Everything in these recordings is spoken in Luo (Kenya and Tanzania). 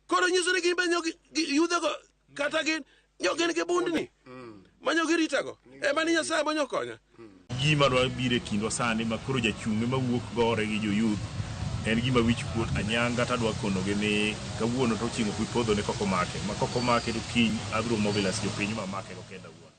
Koro nyiso ni gin be nyo yudhego kata gin nyo gin gi bundni manyo giritago ema ni Nyasaye manyo konya. Gima dwa biro e kindwa sani ma koro jachung' ema wuok gore gi jo youth en gima wich kuot anyanga to adwa konogi ni kawuono to chieng' ok bi podho ne kok omake ma kok omake to kiny abiro mobilize jopiny ma amake go kenda awuon.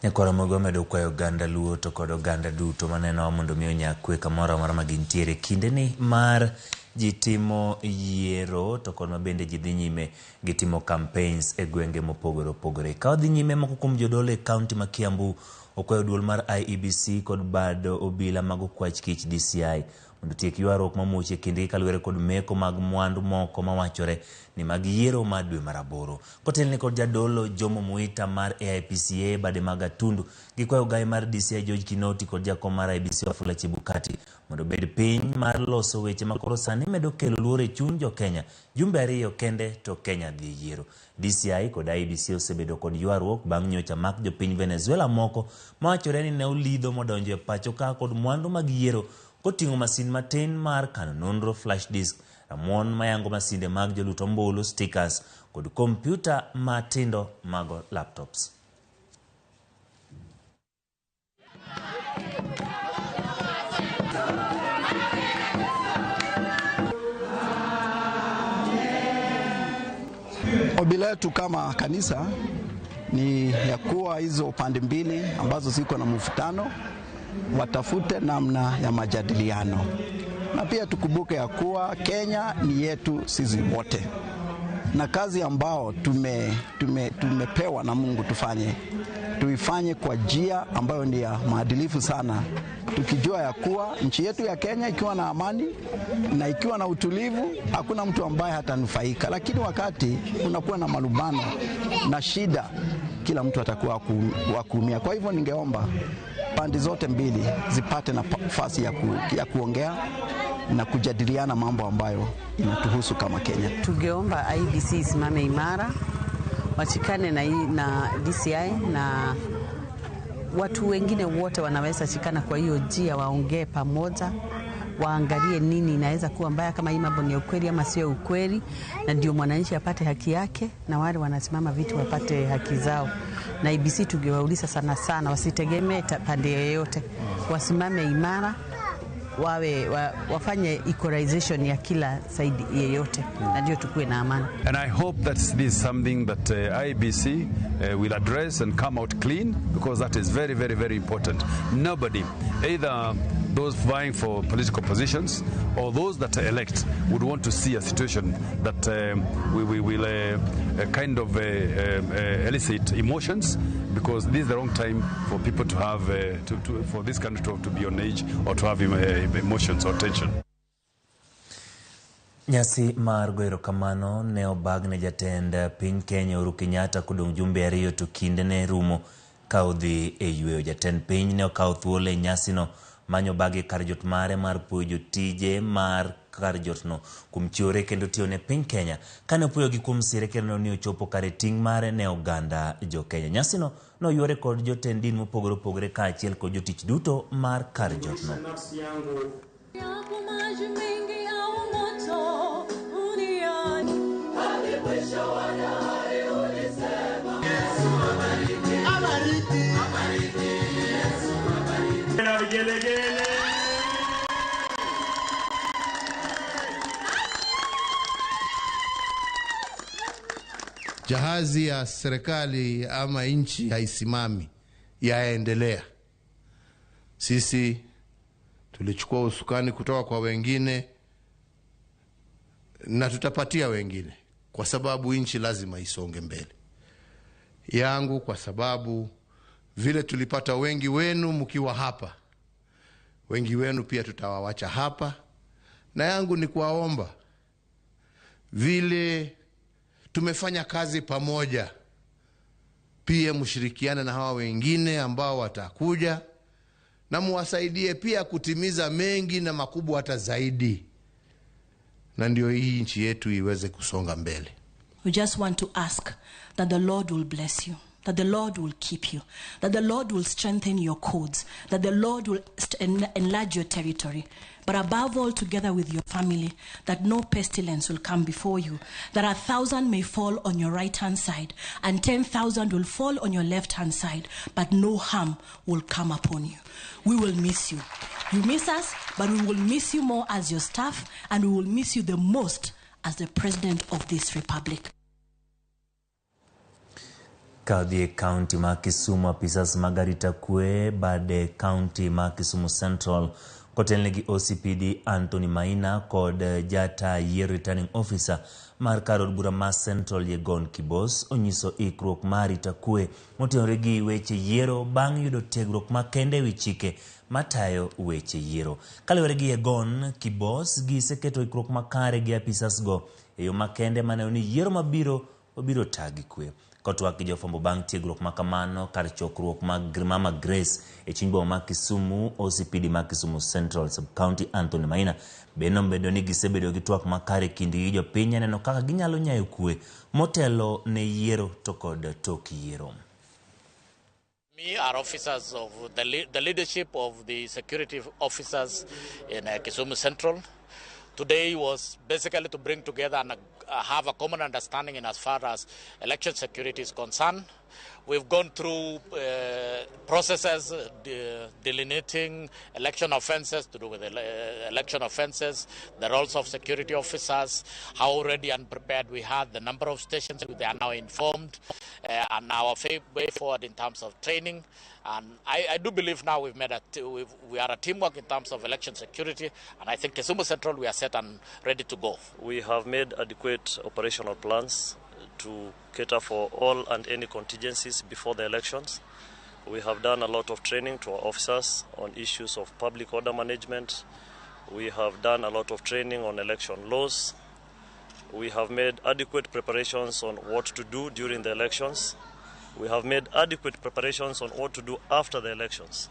Nyakwar Ramogi omedo kwayo oganda Luo to kod oganda duto manenowa mondo mi onya kwe kamoro amora ma gintiere kindeni mar ji timo yiero to kod ma bende ji dhi nyime gi timo campaigns e gwenge mopogore opogore. Ka wadhi nyime moko kuom jodolo e kaunti ma Kiambu okwayo duol mar IEBC kod bad obila mag okwach kich DCI mondo otiek ywaruok mamuoch e kindgi kaluwore kod meko mag mwandu moko mawachore ni mag yiero mar dwe mar aboro. Kotelne kod jadolo Jomo Muita mar AIPCA bade mag Gatundu, gikwayo ogaye mar DCI George Kinoti kod jakom mar IEBC Wafula Chebukati mondo obed piny mar loso weche makoro sani medo kelo luoro e chuny jo-Kenya. Jumbe ariyo kende to Kenya dhi e yiero. DCI kod IEBC osebedo kod ywaruok bang' nyocha mak jopiny Venezuela moko mawachore ni ne olidho modonjo e pacho ka kod mwandu mag yiero koting'o masin matin mar kano nonro flash disk, ramuon mayango masinde mag jolut ombulu, stickers kod kompyuta matindo mago laptops. Ombi letu kama kanisa ni ya kuwa hizo pande mbili ambazo ziko na mvutano watafute namna ya majadiliano, na pia tukumbuke ya kuwa Kenya ni yetu sisi wote, na kazi ambao tumepewa na Mungu tufanye, tuifanye kwa njia ambayo ni ya maadilifu sana, tukijua ya kuwa nchi yetu ya Kenya ikiwa na amani na ikiwa na utulivu, hakuna mtu ambaye hatanufaika. Lakini wakati unakuwa na malumbano na shida, kila mtu atakuwa wa kuumia. Kwa hivyo ningeomba pande zote mbili zipate nafasi ya kuongea na kujadiliana mambo ambayo inatuhusu kama Kenya. Tungeomba IEBC isimame imara, washikane na DCI na watu wengine wote wanaweza shikana kwa hiyo njia, waongee pamoja, waangalie nini inaweza kuwa mbaya, kama hii mambo ni ukweli ama sio ukweli, na ndio mwananchi apate haki yake na wale wanasimama viti wapate haki zao. Na IEBC tungewauliza sana sana wasitegemee pande yoyote, wasimame imara, wafanye equalization ya kila side yeyote, na ndio tukue na amani. And I hope that this is something that IEBC will address and come out clean, because that is very, very, very important. Nobody, either those vying for political positions or those that elect, would want to see a situation that we will kind of elicit emotions, because this is the wrong time for people to have, for this country to be on edge or to have emotions or tension. Nyasi mar goyo erokamano ne obag ne jatend piny Kenya Uhuru Kenyatta kodong' jumbe ariyo to kinde ne rumo ka odhi e yweyo. Jatend piny ne okawo thuolo e nyasino manyo bage kar jot mare mar puoyo jotije mar kar jotno kuom chiwore kendo tiyo ne piny Kenya. Kane opuoyogi kuom sire kendo ni ochopo kare ting' mare ne oganda jo Kenya. Nyasino noywore kod jotend din mopogore opogore kaachiel kod jotich duto mar kar jotno. Jahazi ya serikali ama nchi haisimami, yaendelea. Sisi tulichukua usukani kutoka kwa wengine na tutapatia wengine, kwa sababu nchi lazima isonge mbele. Yangu kwa sababu vile tulipata wengi wenu mkiwa hapa, wengi wenu pia tutawawacha hapa, na yangu ni kuwaomba, vile tumefanya kazi pamoja, pia mshirikiane na hawa wengine ambao watakuja na muwasaidie pia kutimiza mengi na makubwa hata zaidi, na ndio hii nchi yetu iweze kusonga mbele. We just want to ask that the Lord will bless you. that the Lord will keep you, that the Lord will strengthen your cords, that the Lord will enlarge your territory. But above all, together with your family, that no pestilence will come before you, that 1,000 may fall on your right-hand side, and 10,000 will fall on your left-hand side, but no harm will come upon you. We will miss you. You miss us, but we will miss you more as your staff, and we will miss you the most as the president of this republic. Ka odhi e kaunti ma Kisumu, apisas mag arita kwe bade kaunti ma Kisumu Central kotelne gi OCPD Anthony Maina kod jata yiero returning officer mar kar od bura ma Central Yegon Kibos onyiso ikruok mar arita kwe motenore gi weche yiero bang' yudo tiegruok makende ewi chike matayo weche yiero. Kaluwore gi Yegon Kibos, giseketo ikruok makare gi apisas go e yo makende maneno ni yiero mabiro obiro ta gi kwe. Kotwak gi jofwambo bang' tiegruok makamano kar chokruok mag Mama Grace e chuny boma ma Kisumu, OCPD ma Kisumu Central Sub-County Anthony Maina bende nomedo ni gisebedo gi twak makare kindgi gi jopiny neno kaka ginyalo nyayo kwe motelo ne yiero to kod tok yiero. Me are officers of the leadership of the security officers in Kisumu Central. Today was basically to bring together and have a common understanding in as far as election security is concerned. We've gone through processes delineating election offences to do with election offences, the roles of security officers, how ready and prepared we had, the number of stations they are now informed, and our way forward in terms of training. And I do believe now we've made we are a teamwork in terms of election security, and I think Kisumu Central we are set and ready to go. We have made adequate operational plans to cater for all and any contingencies before the elections. We have done a lot of training to our officers on issues of public order management. We have done a lot of training on election laws. We have made adequate preparations on what to do during the elections. We have made adequate preparations on what to do after the elections.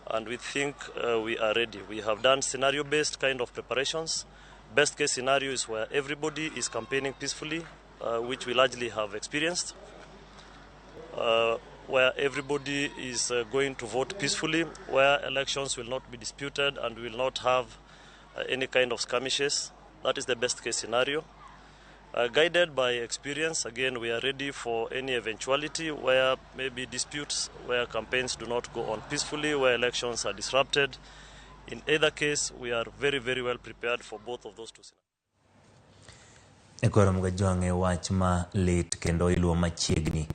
And we think we are ready. We have done scenario-based kind of preparations. Best case scenario is where everybody is campaigning peacefully, which we largely have experienced, where everybody is going to vote peacefully, where elections will not be disputed and will not have any kind of skirmishes. That is the best case scenario. Guided by experience, again, we are ready for any eventuality where maybe disputes, where campaigns do not go on peacefully, where elections are disrupted. In either case, we are very, very well prepared for both of those two scenarios. E koro Mgajwang' e wach ma lit kendo iluwo machiegni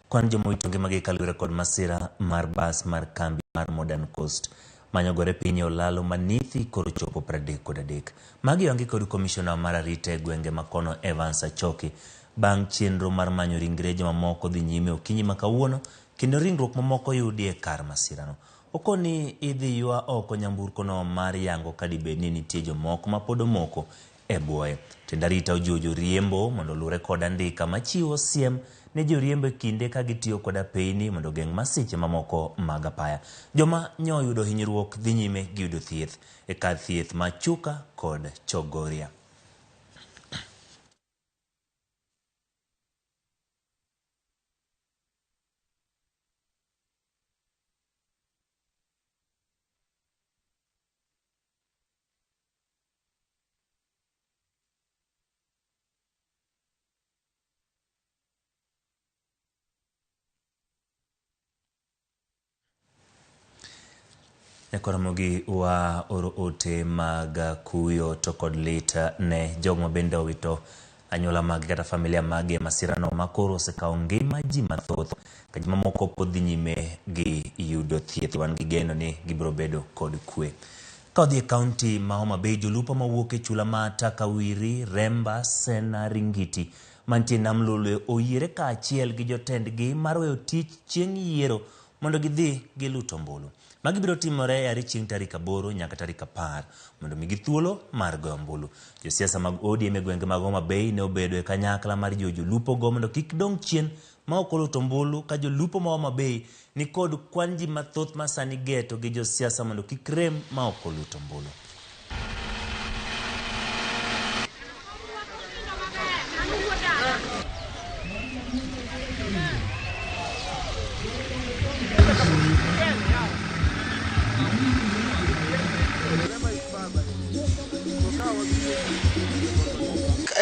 kwan joma owito ngimagi kaluwore kod masira mar bas mar kambi mar Modern Coast manyogore piny e olalo ma Nithi koro chopo 33. Magi oyangi kod komishona mar arita e gwenge ma kono Evans Achoki bang' chenro mar manyo ringre jomamoko dhi nyime okinyi ma kawuono kendo ringruok mamoko yudi e kar masirano. Okoni idhi ywa oko nyamburkono mar yango kadibed ni nitie jomoko ma pod omoko e bwoye. Tend arita ojiwo joriembo mondo oluwre kod andika machiwo siem ne joriembo e kinde ka gitiyo kod apeyni mondo ogeng' masiche mamoko mag apaya. Joma nyo oyudo hinyruok dhi nyime gi yudo thieth e kar thieth ma Chuka kod Chogoria. Nyakoromogi wa oro ote mag kuyo to kod lit ne jogo ma bende owito anyuola mag kata familia mag e masirano ma koro osekawo ngima ji mathoth ka ji mamoko pod dhi nyime gi yudo thieth. Wan gi geno ni gibiro bedo kod kwe. Ka odhi e kaunti ma Homa Bay, jolupo mawuok e chula ma Takawiri, Remba, Sena, Ringiti mantie Nam Lolwe oyiere kaachiel gi jotendgi mar weyo tich chieng' yiero mondo gidhi gilut ombulu. Magi biro timore are chieng' tarik 8 nyaka tarik 10 mondo migi thuolo mar goyo ombulu. Josiasa mag ODM e gwenge mag Homa Bay ne obedo e kanyakla mar jiwo jolupo go mondo kik dong' chien ma ok oluto ombulu ka jolupo ma Homa Bay ni kod kwan ji mathoth ma sani geto gi josiasa mondo kik rem ma ok oluto ombulu.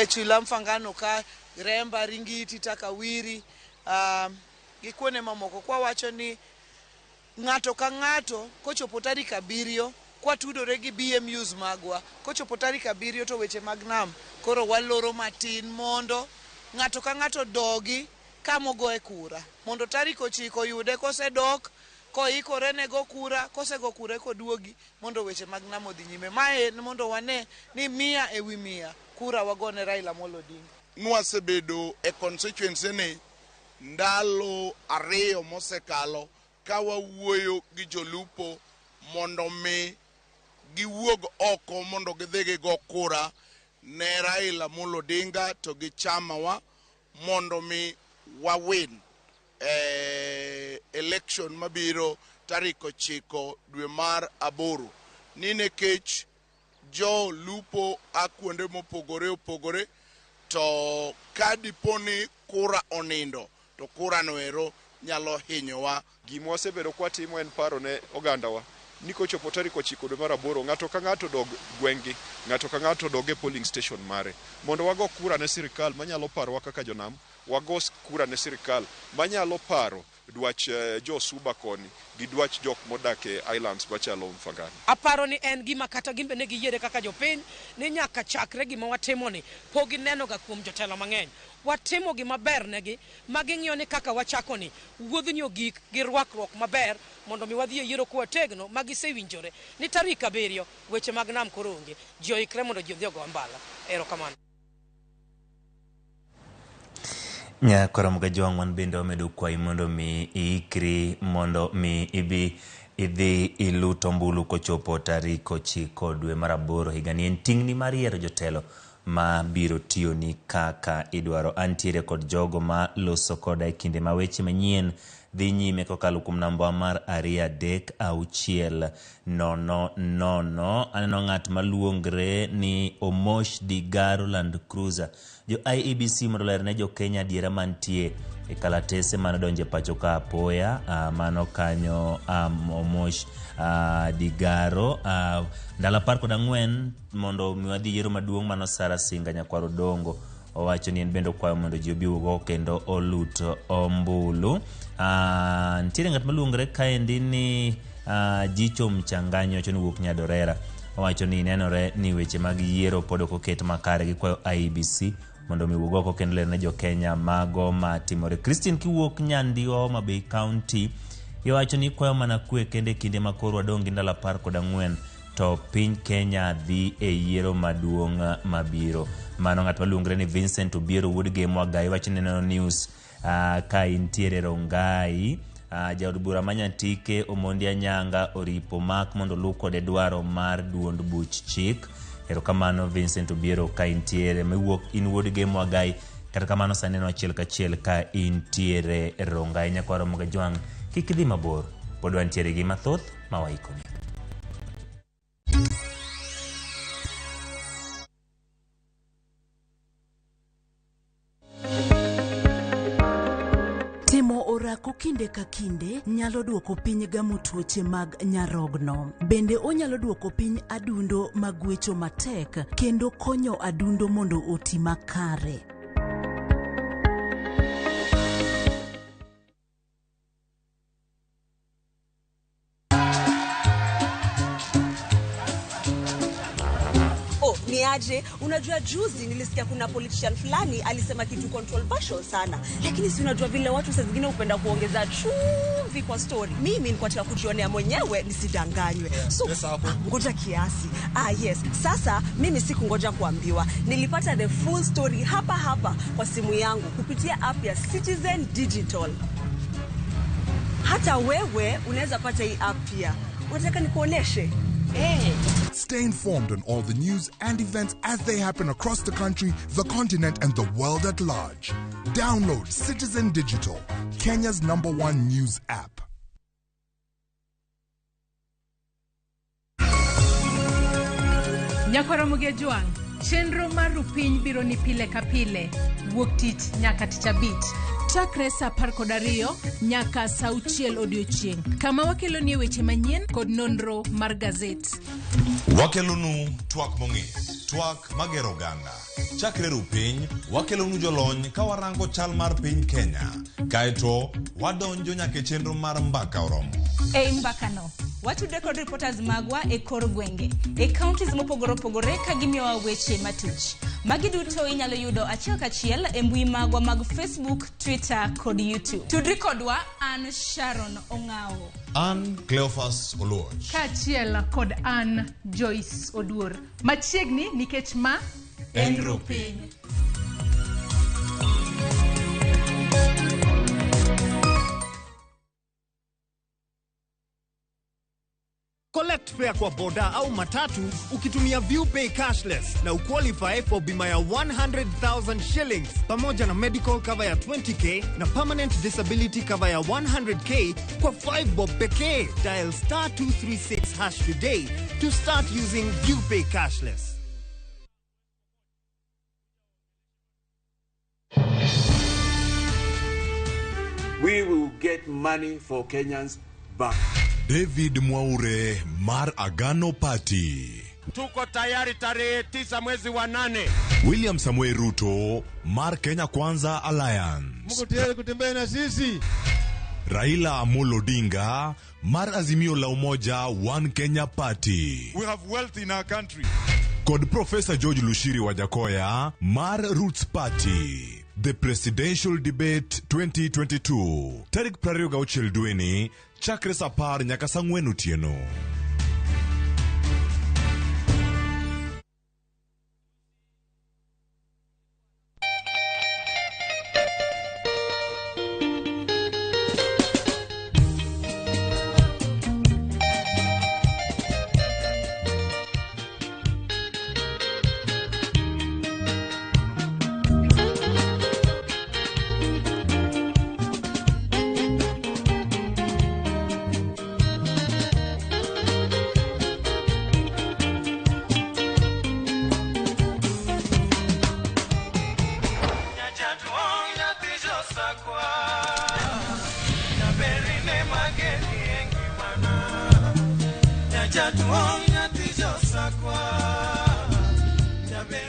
E chula Mfangano ka, Remba, Ringiti, Takawiri, gi kuonde mamoko, kwawacho ni ng'ato ka ng'ato kochopo tarik 7 kwatudore gi BMUs magwa, kochopo tarik 7 to weche mag nam koro waloro matin mondo ng'ato ka ng'ato dogi kamogoe kura, mondo tarik 9 yude kosedok koikore ne go kura, kosego kura koduogi mondo weche mag nam odhi nyime. Mae en mondo wane ni 100 e wi 100 kura wagone Raila Amolo Odinga. Nwasebedo e constituency ni ndalo 2 mosekalo ka wawuoyo gi jolupo mondo mi giwuog oko mondo gidhi gigo kura ne Raila Amolo Odinga to gi chamawa mondo mi wawin election mabiro tarik 9 dwe mar 8. Ni nikech jolupo a kuonde mopogore opogore, to ka dipo ni kura onindo to kura no ero nyalo hinyowa. Gima wasebedo kwatimo en paro ne ogandawa ni kochopo tarik 9 dwe mar 8, ng'ato ka ng'ato dog gweng'gi, ng'ato ka ng'ato dog e polling station mare, mondo wago kura ne sirikal manyalo parowa kaka jonam, wago kura ne sirikal manyalo paro dwach jo Suba koni gi dwach jok modak e islands machalo Mfangano. Aparo ni en gima kata gimbe ne giyiere kaka jopiny ni nyaka chakre gima watimo ni pok gineno ga kuom jotelo mang'eny. Watimo gima ber negi ma ging'iyo ni kaka wachako ni wuodhni ogik gi rwakruok maber mondo mi wadhi e yiero kwategno ma gisewinjore ni tarik 7 weche mag nam koro onge. Ji oikre mondo ji odhi ogo mbala. Erokamano. Nyakoromoga Jwang' wan bende wamedo kwayi mondo mi iikri mondo mi ibi idhi ilut ombulu kochopo tarik 9 dwe mar 8 higani. En ting'ni mar yiero jotelo ma biro tiyoni kaka idwaro. Antiere kod jogo ma loso koda e kinde ma weche manyien dhi nyime kokalo kuom namba mar 2 3 6 0 0. Aneno ng'at maluongre ni Omosh Digaro Land Cruiser. Jo IEBC mondo ler ne jo Kenya adiera mantie e kalatese mane odonjo e pacho ka apoya. Mano kanyo Omosh Digaro. Ndalo 14 mondo mi wadhi yiero maduong' mano Sara Singa Nyakwar Odongo owacho ni en bende okwayo mondo ji obi owuog oko kendo olut ombulu. Nitiere ng'at maluongre kaendi ni Jicho Mchanganyo, wacho ni wuok Nyadorera. Owacho ni nenore ni weche mag yiero pod ok oket makare. Gikwayo IEBC mondo mi wuog oko kendo ler ne jo Kenya mago matimore. Christine kiwuok Nyandiwa, Homa Bay County, iwacho ni ikwayo mana kwe kende e kinde ma koro wadong' gi ndalo 14 to piny Kenya dhi e yiero maduong' mabiro. Mano ng'at maluongre ni Vincent Obiero wuod Gemo Agai, wacho ni neno news ka intiere Rongai. Jaod bura ma Nyatike Omondi Anyanga oripo mak mondo oluw kode dwaro mar duond buch chik. Erokamano Vincent Obiero ka intiere miwuok in wuod Gemo Agai. Kata kamano sani neno achiel kachiel ka intiere Rongai. Nyakwar Ramogi Jwang' kik idhi mabor, pod wantiere gi mathoth ma waikoni. Timo orako kinde ka kinde nyalo duoko piny gamo tuoche mag nyarogno. Bende onyalo duoko piny adundo magwecho matek kendo konyo adundo mondo oti makare. Oh, ni aje? Unajua juzi nilisikia kuna politician fulani alisema kitu controversial sana. Lakini si unajua vile watu saa zingine hupenda kuongeza chumvi kwa story. Mimi nilikuwa nataka kujionea mwenyewe nisidanganywe. So, ngoja kiasi. Yes. Sasa mimi sikungoja kuambiwa. Nilipata the full story hapa hapa kwa simu yangu kupitia app ya Citizen Digital. Hata wewe unaweza pata hii app pia. Unataka nikuoneshe? Hey. Stay informed on all the news and events as they happen across the country, the continent, and the world at large. Download Citizen Digital, Kenya's #1 news app. Nyakwar Jwang', chenro mar Rupiny biro ni pile ka pile, wuok tich nyaka tich abich. Chakre saa 12 nyaka saa 6 odiochieng', kama wakelonie weche manyien kod nonro mar gazet. Wakelonu twak mong'ith, Twak magero oganda. Chakre ru piny, wakelonu jolony ka warango chal mar piny Kenya. Kaeto, wadonjo nyaka e chenro mar Mbaka Oromo. Ei mbakano, watudre kod reporters magwa e kor gwenge, e counties mopogore opogore ka gimiyowa weche matuch. Magi duto inyalo yudo achiel kachiel e mbui magwa mag Facebook, Twitter kod YouTube. Tudri kodwa, an Sharon Ong'awo. An Cleophas Oluoch. Kaachiel kod an Joyce Oduor. Machiegni nikech ma En Rupiny. Collect fare kwa boda au matatu ukitumia ViewPay cashless na uqualify for bima ya 100,000 shillings pamoja na medical cover ya 20k na permanent disability cover ya 100k kwa 5 bob pekee. Dial star 236 hash today to start using ViewPay cashless. We will get money for Kenyans back. David Mwaure mar Agano Party. Tuko tayari tarehe 9 mwezi wa 8. William Samoei Ruto mar Kenya Kwanza Alliance. Mko tayari kutembea na sisi? Raila Amolo Odinga mar Azimio la Umoja One Kenya Party. We have wealth in our country. Kod Professor George Lushiri Wajakoya mar Roots Party. The Presidential Debate 2022. Tarik 26 dweni, chakre saa 10 nyaka saa 4 otieno.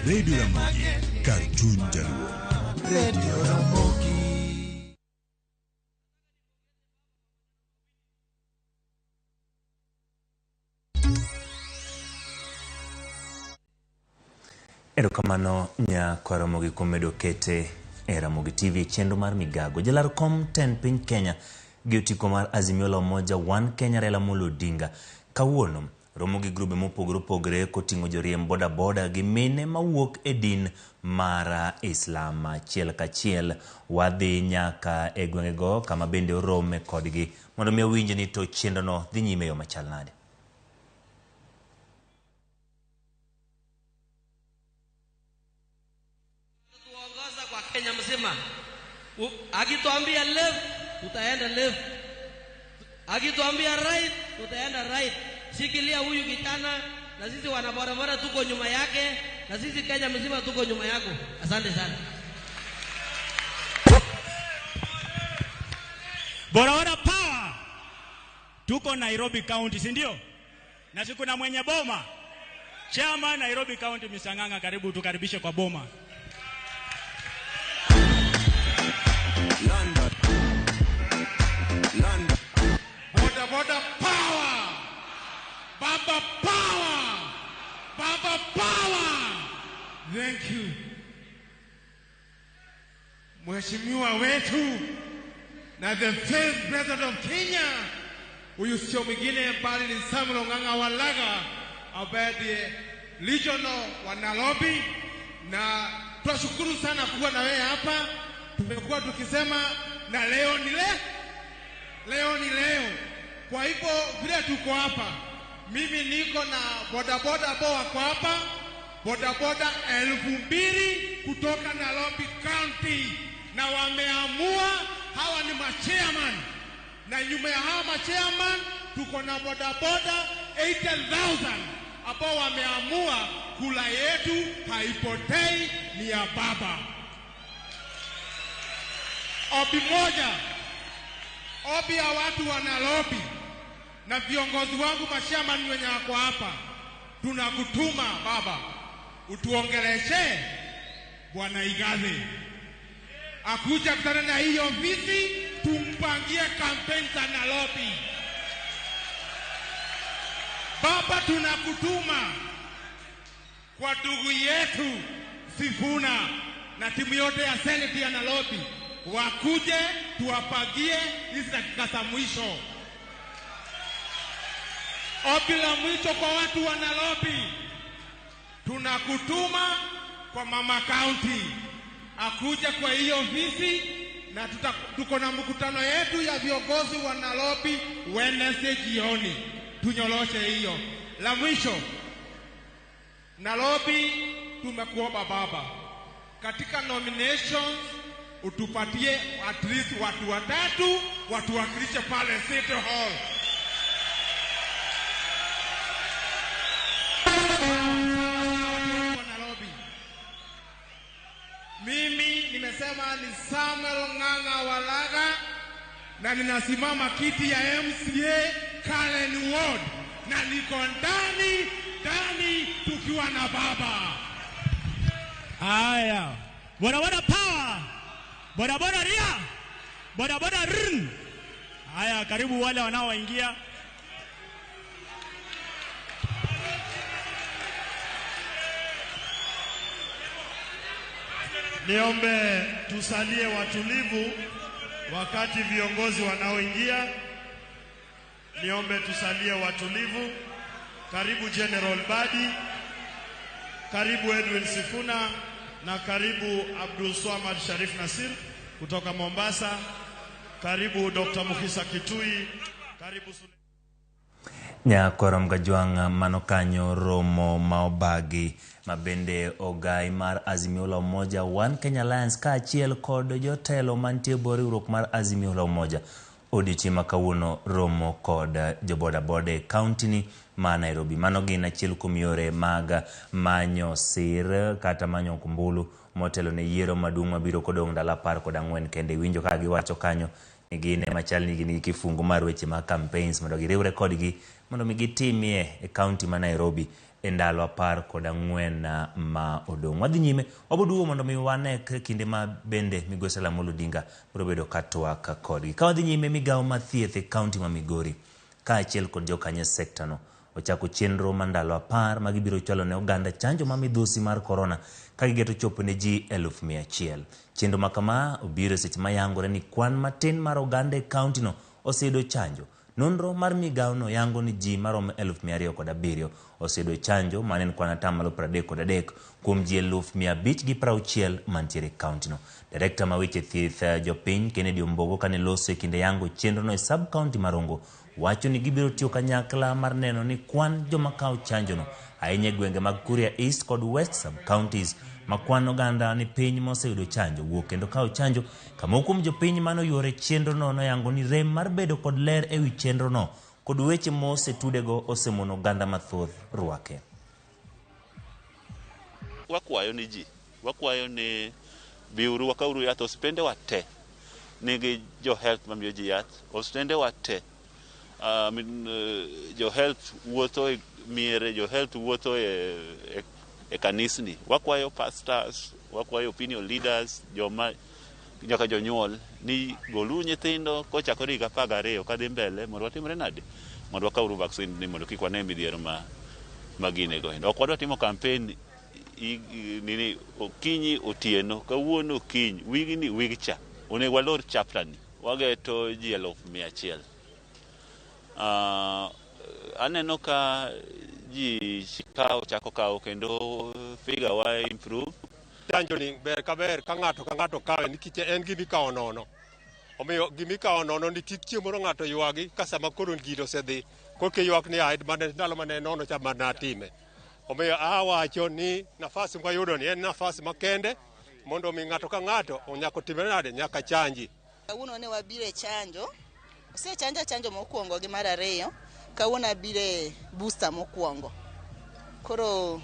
Radio Ramogi, kar chuny Jaluo. Radio Ramogi. Erokamano nyakwa Ramogi kuom medo kete e Ramogi TV chenro mar migago. Jalar kom tend piny Kenya gi otiko mar Azimio la Umoja One Kenya Raila Amolo Odinga kawuono romo gi grube mopogore opogore koting'o joriemb boda boda gi mine mawuok e din mar Islam. Achiel kachiel wadhi nyaka e gwengego kama bende orome kodgi mondo mi owinj ni to chenrono dhi nyime e yo machal nade. Kwa Kenya mzima, akituambia left tutaenda left, akituambia right tutaenda right. Shikilia huyu kijana, na sisi wanabarabara tuko nyuma yake, na sisi Kenya mzima tuko nyuma yako. Asante sana. Bodaboda power. Tuko Nairobi County, si ndio? Na siku na mwenye boma. Chairman Nairobi County Mr. Ng'ang'a, karibu tukaribishe kwa boma. London. London. Boda boda power. Baba power. Baba power. Thank you. Mheshimiwa wetu na the first president of Kenya, huyu sio mwingine bali ni Samuel Ng'ang'a Walaga ambaye ndiye regional wa Nairobi, na tunashukuru sana kuwa na wewe hapa. Tumekuwa tukisema na leo ni leo, leo ni leo. Kwa hivyo vile tuko hapa, mimi niko na bodaboda ambao wako hapa, bodaboda 2000 kutoka Nairobi County, na wameamua hawa ni machairman, na nyuma ya hawa machairman tuko na bodaboda 80,000 ambao wameamua kula yetu haipotei, ni ya baba. Obi moja, obi ya watu wa Nairobi na viongozi wangu mashaman wenye wako hapa, tunakutuma baba. utuongeleshe Bwana Igathe akuja kutana na hiyo ofisi, tumpangie kampeni za Nairobi. Baba, tunakutuma kwa ndugu yetu Sifuna na timu yote ya seneti ya Nairobi, wakuje tuwapagie hizi dakika za mwisho. Ombi la mwisho kwa watu wa Nairobi, tunakutuma kwa mama county akuje kwa hiyo ofisi, na tuko na mkutano yetu ya viongozi wa Nairobi Wednesday jioni, tunyoroshe hiyo. La mwisho, Nairobi tumekuomba baba, katika nominations utupatie at least watu watatu watuwakilishe pale City Hall. Nairobi. Mimi nimesema ni Samuel Ng'ang'a Walaga na ninasimama kiti ya MCA Karen Ward na niko ndani ndani tukiwa na baba. Haya, bodaboda power, bodaboda ria, bodaboda rn. Haya, karibu wale wanaoingia. Niombe tusalie watulivu wakati viongozi wanaoingia. Niombe tusalie watulivu. Karibu General Badi, karibu Edwin Sifuna na karibu Abdul Swamad Sharif Nasir kutoka Mombasa. Karibu Dr. Mukhisa Kitui, karibu Nyakorom Gajwang' mano kanyo romo ma obagi ma bende ogai mar Azimio la Umoja One Kenya Alliance kaachiel kod jotelo mantie e bwo riwruok mar Azimio la Umoja odiochieng' ma kawuono romo kod jobodaboda e kaunti ni ma Nairobi. Mano gin achiel kuom yore mag manyo sir kata manyo ombulu motelo ne yiero maduong' mabiro kodong' ndalo 14 kende. Iwinjo ka giwacho kanyo ni gin ema chal ni gin gi kifungu mar weche mag campaigns mondo giriwre kodgi mondo mi gitimie e kaunti ma Nairobi e ndalo 14 ma odong'. Wadhi nyime, waboduogo mondo mi wane kinde ma bende Migosi Raila Amolo Odinga biro bedo ka twak kodgi. Ka wadhi nyime, migawo mar thieth e kaunti ma Migori kaachiel kod jokanyo e sekta no ochako chenro mar ndalo 10 ma gibiro chwalo ne oganda chanjo ma midhusi mar korona ka gigeto chopo ne ji 100,000. Chenro ma kama obiro e seche ma yangore ni kwan matin mar oganda e kaunti no oseyudo chanjo. Nonro mar migawono yango ni ji maromo 207,000 oseyudo chanjo mane en kwan 33% kuom ji 560,000 mantiere e kaunti no. Direkta ma weche thieth jopiny Kennedy Ombogo kane loso e kinde yango chenrono e sub county ma Rongo wacho ni gibiro tiyo kanyakla mar neno ni kwan joma kawo chanjono ahinya e gwenge mag Kuria East kod West sub counties ma kwan oganda ni piny moseyudo chanjo wuok kendo kawo chanjo. Kamoko kuom jopiny manoyuore chenrono noyango ni rem mar bedo kod ler ewi chenrono kod weche mosetudego osemono oganda mathoth rwake. Wakwayo ni ji, wakwayo ni biuru wakauru yath, osiptende wa te nigi jo health mamiyo ji yath, osiptende wa te jo health wuotho e miere, jo health wuotho e kanisni. Wakwayo pastors, wakwayo opinion leaders, joma nyaka jonyuol ni golu nyithindo kochakore higa 12 kadhi mbele mondo watimre nade, mondo wakawuru vaccine ni mondo kik wane midhiero ma gine go. Ok wadwa timo campaign nini okinyi otieno, kawuono okinyi, wigni wigcha. Onego walor chapter ni. Wageto ji 100,000. Aneno ka ji kawo chako kawo kendo figure wa improve. Chanjo ni ber ka ber ka ng'ato kawe nikech en gima ikawo nono. Omiyo gima ikawo nono ni kik chieng' moro ng'ato ywagi ka sama koro gino osedhi koka ywak ni ai mane ndalo mane nono cha mane atime. Omiyo awacho ni nafasi mwayudo ni en nafasi makende mondo mi ng'ato ka ng'ato onyaka otimre nade, nyaka chanji. Kawuono ne wabiro e chanjo. Osechanja chanjo mokwongo gi mar ariyo, kawuono abiro e booster mokwongo. Koro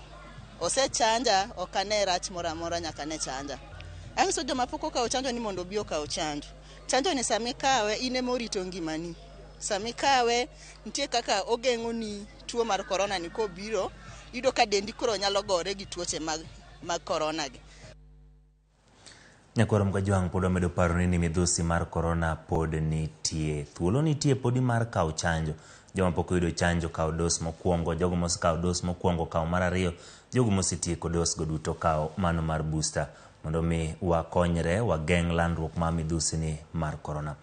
osechanja, ok ane rach moro amora nyaka ne chanja. Anyiso joma pok okawo chanjo ni mondo obi okaw chanjo. Chanjo ni sama ikawe in ema orito ngimani. Sama ikawe nitie kaka ogeng'oni tuo mar korona ni kobiro Iyudo ka dendi koro nyalo gore gi tuoche mag, mag korona gi. Nyakwar Mkajwang' pod wamedo paro ni midhusi mar korona pod nitie. Thuolo nitie podi mar kawo chanjo. Joma pok oyudo chanjo kawo dos mokwongo, jogo mosekawo dos mokwongo kawo mar ariyo, jogo mosetieko dos go duto kawo mano mar booster mondo mi wakonyre wageng' landruok mar midhusi ni mar korona.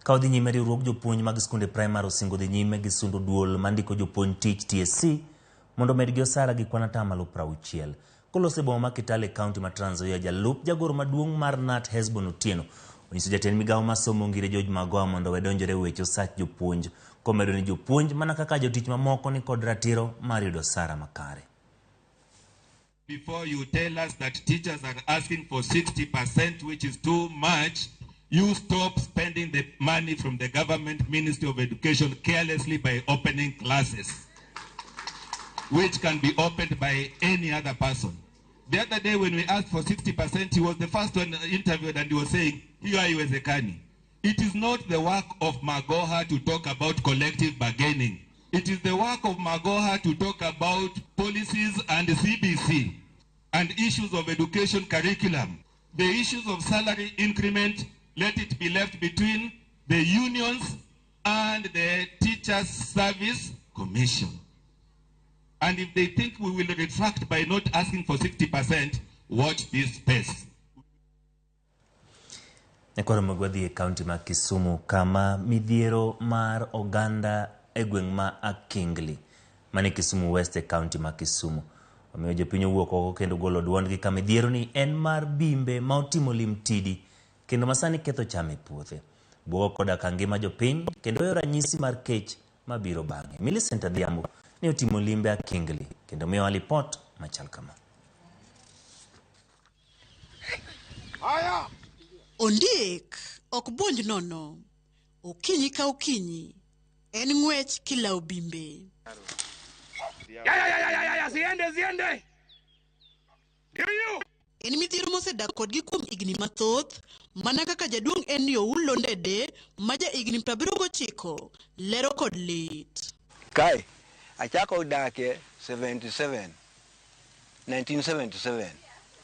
Ka odhi nyime riwruog jopuonj mag skunde primary osingo dhi nyime gi sundo duol mandiko jopuonj tich TSC mondo omedgi osara gi kwan atamalo 60. Koloso e boma ma Kitale e kaunti ma Trans Nzoia, jalup jagoro maduong' mar KNUT Hesbon Otieno onyiso jatend migawo mar somo Ngire George Magoha mondo owe donjore e weche osach jopuonj, komedo ni jopuonj mana kaka jotich mamoko ni kod ratiro mar yudo osara makare. Before you tell us that teachers are asking for 60%, which is too much, you stop spending the money from the government Ministry of Education carelessly by opening classes, which can be opened by any other person. The other day when we asked for 60%, he was the first one interviewed and he was saying, hiyo haiwezekani. It is not the work of Magoha to talk about collective bargaining. It is the work of Magoha to talk about policies and CBC and issues of education curriculum. The issues of salary increment, let it be left between the unions and the Teachers Service Commission. And if they think we will retract by not asking for 60%, watch this space. Nyakwaro magwa dhi e kaunti ma Kisumu kama midhiero mar oganda e gweng' ma Akingli mane Kisumu West e kaunti ma Kisumu. Omiyo jopiny owuok oko kendo golo duondgi ka midhiero ni en mar bimbe ma otimo lim tidi kendo masani ketho cham e puothe. Buogo koda ka ngima jopiny kendo weyo ranyisi mar kech mabiro bang'e. Millicent Adhiambo ne otimo limbe Akingli kendo miyowa lipot machal kama. Ondiek ok buonj nono. Okinyi ka okinyi en ng'wech kilawo bimbe. Ya, ziende, ziende. En midhiero mosedak kodgi kuom higni mathoth, mana kaka jaduong' en Oulo Ndede ma ja higni 79 lero kod lit. Kae achako dake 77 1977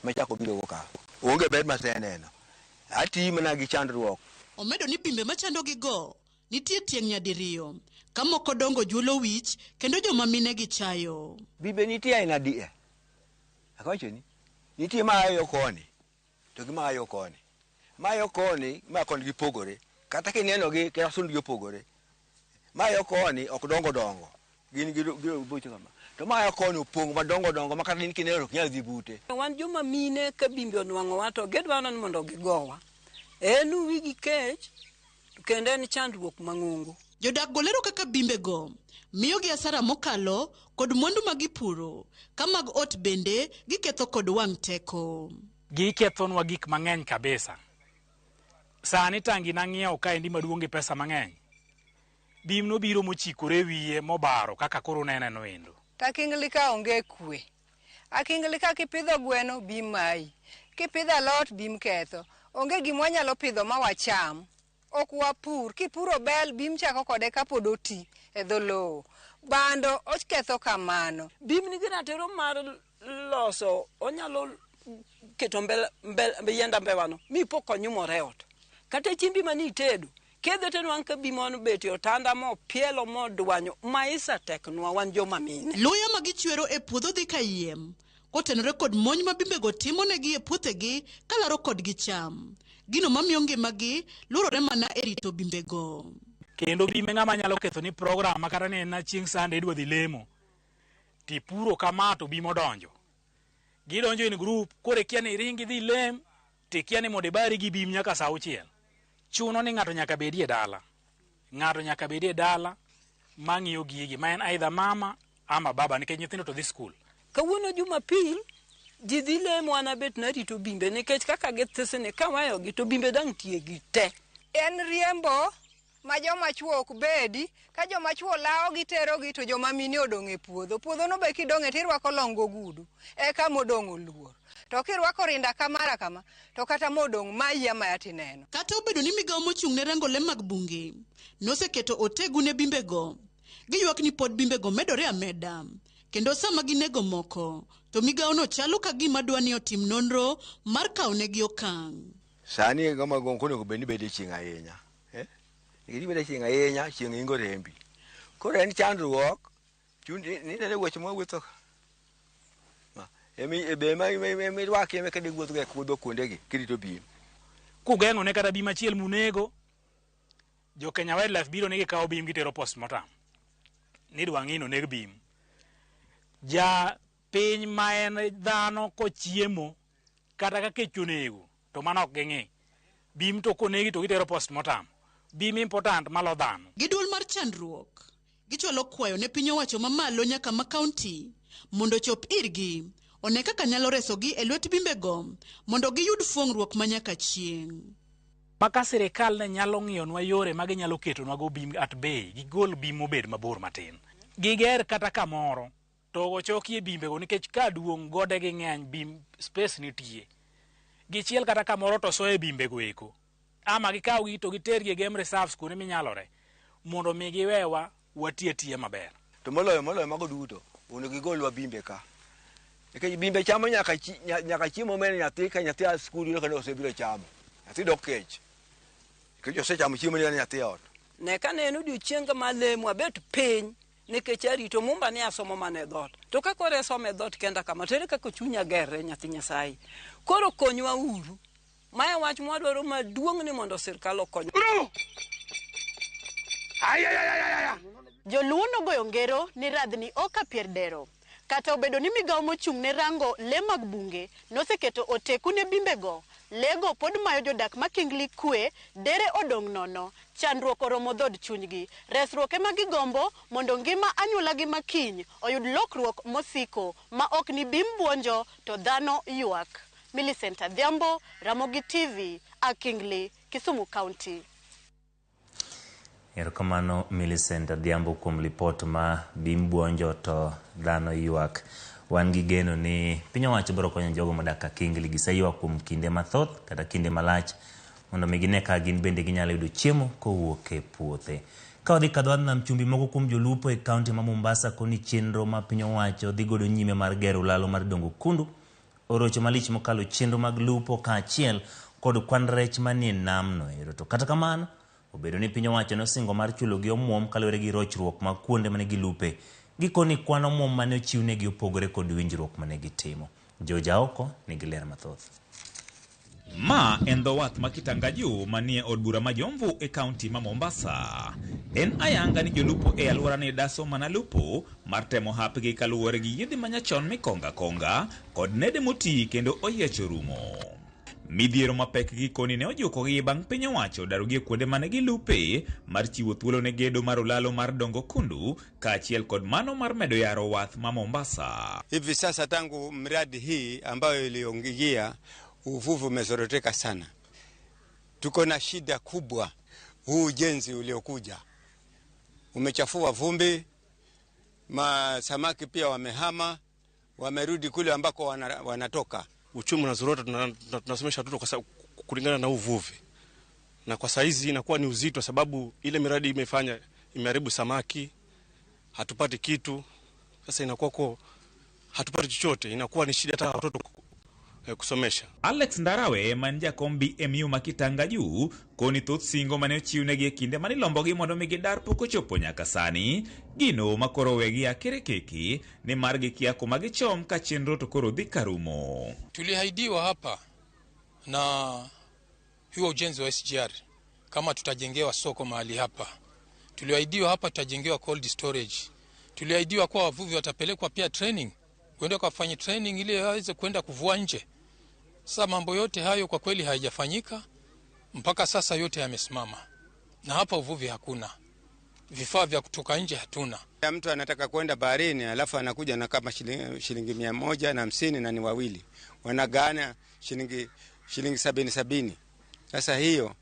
machako biro go ka. Onge ber maseneno. Ati mana gi chandruok. Omedo ni bimbe machandogi go nitie tieng' nyadiriyo, ka moko dongo juolo wich kendo joma mine gi chayo. Bimbe nitie aina di e. Akawacho ni nitie maayo koni to gi maayo koni. Maayo koni ma koni gipogore. Kata kineno gi kata sund gi opogore. Maayo koni ok dongo dongo. Gin gi bocho kama. To maayo koni opong' madongo dongo ma kata in kineno ok nyal dhi bute. Wan joma mine ka bimbe onwang'owa to gidwaro ni mondo gigowa. En wigi kech kendo en chandruok mang'ongo. Jodak go lero kaka bimbe go miyogi asara mokalo kod mwandu ma gipuro, ka mag ot bende giketho kod wang' teko. Gikethonwa gik mang'eny kabisa. Sani tangi nang'iewo kaendi maduong' gi pesa mang'eny. Bim nobiro mochikore wiye mobaro kaka koro unene no endo. Takingli ka onge kwe. Akingli ka kipidho gweno bim mayi. Kipidho alot bim ketho. Onge gima wanyalo pidho ma wacham. Ok wapur. Kipuro bel bim chako kode kapod oti e dho lowo. Bando oketho kamano. Bim nigi ratiro mar loso, onyalo keto yiend ambewano mipo konyumore e ot. Kata chiembi mane itedo, kedho to nwang' ka bim obet e otanda mopielo modwanyo, maisha teknwa wan joma mine. Luya ma gichwero e puodho dhi kayiem, kotenore kod monj ma bimbego timonegi e puothegi kalaro kodgi cham. Gino mamiyo ngimagi luorore mana e rito bimbego. Kendo bimbe ng'ama nyalo ketho ni program ma kata ne en chieng' Sunday idwa dhi lemo. Tipuro kama to bim odonjo. Gidonjo in group, koro ikia ni iring idhi lem, tikia ni mondo ibari gi bim nyaka saa 6. Chuno ni ng'ato nyaka bedie dala. Ng'ato nyaka bedie dala mang'iyo gigi, ma en either mama ama baba nikech nyithindo to dhi skul. Kawuono Jumapil, ji dhi lemo an abet narito bimbe nikech kaka githisni kaweyogi to bimbe dang' tiegi te. En riembo ma joma chuo ok bedi, ka joma chuo lawo giterogi to joma mine odong' e puodho. Puodho no be kidong'e tirwako long gogudu, eka modong' oluor. To kirwako rinda kamara kama, to kata modong' mayi amaya tineno. Kata obedo ni migawo mochung' ne rango le mag bunge noseketo otegu ne bimbego, giywak ni pod bimbego medore ameda, Kendo sama ginego moko, to migawono chalo ka gima dwa ni otim nonro mar kawo negi okang'. Sani ng'ama onego bed ni bedo e chieng' ahinya. Nikech ibedo e chieng' ahinya, chieng' ingo rembi. Koro en chandruok, nineno wuoche mwawuotho ka. Be ema irwaki ema kendo iwuotho go e kudho kuondegi kirito bim. Kugeng'o ne kata bim achiel munego, jo Kenya Wildlife biro ni gikawo bim gitero postmortem. Ni dwa ng'i ni oneg bim. Ja piny ma en dhano kochiemo kata ka kech onego to mano ok ging'i. Bim to konegi to gitero postmortem. Bim important malo dhano. Gi duol mar chandruok, gichwalo kwayo ne piny owacho mamalo nyaka ma kaunti mondo ochop irgi one kaka nyalo resogi e lwet bimbego mondo giyud fuong'ruok ma nyaka chieng'. Ma ka sirikal ne nyalo ng'iyonwa yore ma ginyalo ketonwa go bim at bay, gigol bim mobed mabor matin. Giger kata kamoro to ochokie bimbego nikech ka duong' gode gi ng'eny bim space nitie. Gichiel kata kamoro to soye bimbego eko. Ama gikawgi to gitergi e game reserves kuonde minyalore mondo mi giwewa wati atiya maber. To moloyo mago duto, onego gigolwa bimbe ka. Nikech bimbe chamo nyaka chiemo mene nyathi ka nyathi a skul yudo ka osebiro chamo. Nyathi dok kech. Nikech osechamo chiemo ni nyathi e ot. Ne ka ne en odiochienga mar lemo abet piny nikech arito mumba ni asomo mana e dhoot. To ka koro asomo e dhoot kenda kama to ere kaka chunya gerre nyathi Nyasaye. Koro konywa uru. Mae wach mwadwaro maduong' ni mondo sirkal okony. Joluo nogoyo ngero ni radhni oka pier dero. Kata obedo ni migawo mochung' ne rango le mag bunge noseketo oteku ne bimbego, lego pod mayo jodak ma Kingli kwe, dere odong' nono, chandruok oromo dhod chunygi. Resruok ema gigombo mondo ngima anyuolagi makiny oyud lokruok mosiko ma ok ni bim buonjo to dhano ywak. Millicent Adhiambo, Ramogi TV, Akingli, Kisumu County. Erokamano Millicent Adhiambo kuom lipot ma bim buonjo to dhano ywak. Wan gi geno ni piny owacho biro konyo jogo modak Akingli. Giseywak kuom kinde mathoth kata kinde malach mondo mi gine ka gin bende ginyalo yudo chiemo kowuok e puothe. Ka wadhi kadho wadhi nam chumbi, moko kuom jolupo e kaunti ma Mombasa koni chenro ma piny owacho dhi godo nyime mar gero ulalo mar Dongo Kundu orocho malich mokalo chenro mag lupo kaachiel kod kwan rech manie namno ero. To kata kamano, obedo ni piny owacho nosingo mar chulogi omuom kaluwore gi rochruok mag kuonde mane gilupe, gikoni kwan omuom mane ochiwnegi opogore kod winjruok mane gitimo. George Aoko nigi ler mathoth. Ma en dho wath ma Kitangaju manie od bura ma Jomvu e kaunti ma Mombasa. En ayanga ni jolupo e alworani daso mana lupo mar temo hapgi kaluwore gi yiedhi manyachon mikonga konga kod nede moti kendo oyiecho rumo. Midhiero mapek gikoni ne ojukogi bang' piny owacho darogi e kuonde mane gilupe mar chiwo thuolo ne gedo mar ulalo mar Dongo Kundu kaachiel kod mano mar medo yaro wath ma Mombasa. Hivi sasa tangu mradi hii ambayo iliyoingia, uvuvi umezoroteka sana. Tuko na shida kubwa. Huu ujenzi uliokuja umechafua vumbi, masamaki pia wamehama, wamerudi kule ambako wanatoka. Uchumi unazorota, tunasomesha watoto kulingana na uvuvi, na kwa saizi inakuwa ni uzito, sababu ile miradi imefanya imeharibu samaki, hatupati kitu. Sasa inakuwa ko hatupati chochote, inakuwa ni shida hata watoto kusomesha. Alex Ndarawe man jakom BMU ma Kitangaju koni thoth singo mane ochiwnegi e kinde mane ilombogi mondo mi gidar pok ochopo nyaka sani gino ma koro wegi akerekeki nimar gikia kuma gichom ka chenro to koro dhi karumo. Tuliahidiwa hapa na huo ujenzi wa SGR kama tutajengewa soko mahali hapa. Tuliahidiwa hapa tutajengewa cold storage. Tuliahidiwa kuwa wavuvi watapelekwa pia training, kwenda kufanya training ili waweze kwenda kuvua nje. Sasa mambo yote hayo kwa kweli hayajafanyika mpaka sasa, yote yamesimama, na hapa uvuvi hakuna, vifaa vya kutoka nje hatuna. Ya mtu anataka kwenda baharini alafu anakuja na kama shilingi 150 na ni wawili wanagawana shilingi 70 70. Sasa hiyo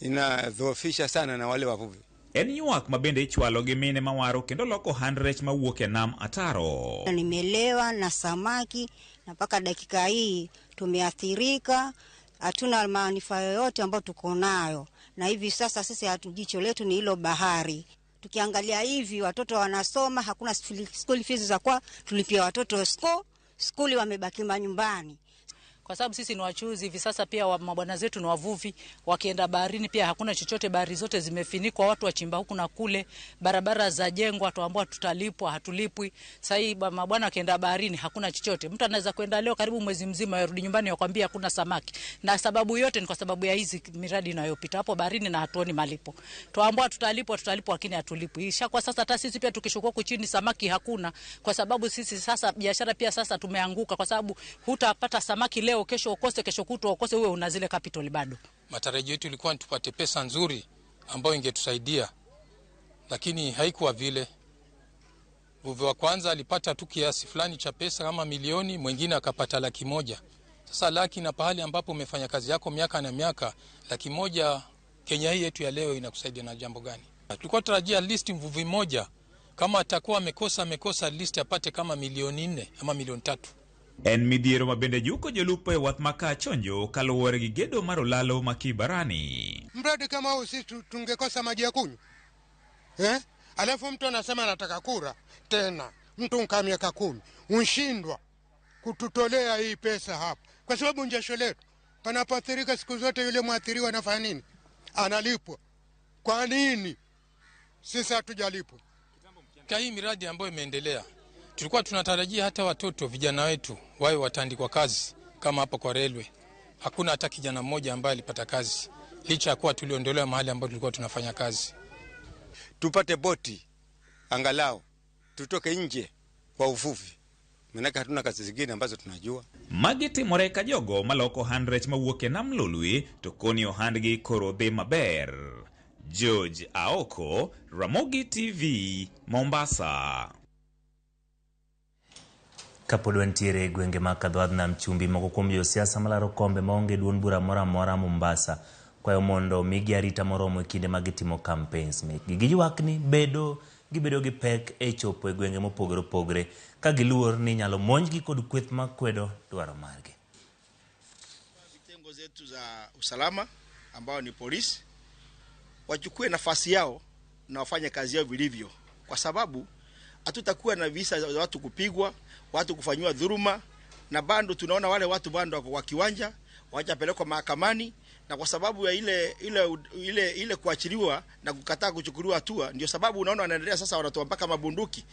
inadhoofisha sana na wale wavuvi. En ywak ma bende ichwalo gi mine mawaro kendo loko ohand rech mawuok e nam ataro. Nimelewa na samaki na mpaka dakika hii tumeathirika, hatuna manufaa yoyote ambayo tuko nayo, na hivi sasa sisi hatu jicho letu ni hilo bahari. Tukiangalia hivi watoto wanasoma, hakuna school fees za kwa tulipia watoto skuli wamebaki manyumbani. Kwa sababu sisi ni wachuuzi hivi sasa, pia mabwana zetu ni wavuvi, wakienda baharini pia hakuna chochote, bahari zote zimefinikwa, watu wachimba huku na kule, barabara za jengwa, tuambiwa tutalipwa, hatulipwi. Sasa hii mabwana wakienda baharini hakuna chochote. Mtu anaweza kwenda leo karibu mwezi mzima, yarudi nyumbani wakwambia hakuna samaki, na sababu yote ni kwa sababu ya hizi miradi inayopita hapo baharini na hatuoni malipo. Tuambiwa tutalipwa, tutalipwa, lakini hatulipwi. Ishakuwa sasa hata sisi pia tukishuka huku chini samaki hakuna, kwa sababu sisi sasa biashara pia sasa tumeanguka, kwa sababu hutapata samaki leo, kesho ukose, kesho kutwa ukose, uwe una zile capital bado. Matarajio yetu ilikuwa tupate pesa nzuri ambayo ingetusaidia, lakini haikuwa vile. Mvuvi wa kwanza alipata tu kiasi fulani cha pesa kama milioni, mwingine akapata 100,000. Sasa laki, na pahali ambapo umefanya kazi yako miaka na miaka, 100,000 Kenya hii yetu ya leo inakusaidia na jambo gani? Tulikuwa tarajia at least mvuvi mmoja kama atakuwa amekosa at least apate kama 4 milioni ama 3 milioni. En midhiero ma bende juko jolupo e wath ma Kachonjo kaluwore gi gedo mar olalo ma Kibarani. Mradi kama huu sisi tungekosa maji ya kunywa eh? Alafu mtu anasema anataka kura tena, mtu nkaa miaka 10 unshindwa kututolea hii pesa hapa, kwa sababu jasho letu panapoathirika siku zote, yule mwathiriwa anafanya nini? Analipwa. Kwa nini sisi hatujalipwa? Kwa hii miradi ambayo imeendelea, tulikuwa tunatarajia hata watoto vijana wetu wawe wataandikwa kazi kama hapa kwa railway. Hakuna hata kijana mmoja ambaye alipata kazi, licha ya kuwa tuliondolewa mahali ambapo tulikuwa tunafanya kazi. Tupate boti angalau tutoke nje kwa uvuvi, maanake hatuna kazi zingine ambazo tunajua. Magi timore ka jogo maloko ohand rech mawuok e nam Lolwe to koni ohandgi koro dhi maber. George Aoko, Ramogi TV, Mombasa. Kapod wantiere e gwenge mag Kadhowadh Nam Chumbi, moko kuom josiasa malaro kombe maonge duond bura moro amora Mombasa kwayo mondo omigi arita moromo e kinde ma gitimo campaigns mekgi. Giywak ni gibedo gi pek e chopo e gwenge mopogore opogore ka giluor ni inyalo monjgi kod kweth makwedo dwaro margi. Vitengo zetu za usalama ambao ni polisi wachukue nafasi yao na wafanye kazi yao vilivyo, kwa sababu hatutakuwa na visa za watu kupigwa, watu kufanyiwa dhuluma, na bado tunaona wale watu bado wako kwa kiwanja, hawajapelekwa mahakamani, na kwa sababu ya ile kuachiliwa na kukataa kuchukuliwa hatua, ndio sababu unaona wanaendelea sasa, wanatoa mpaka mabunduki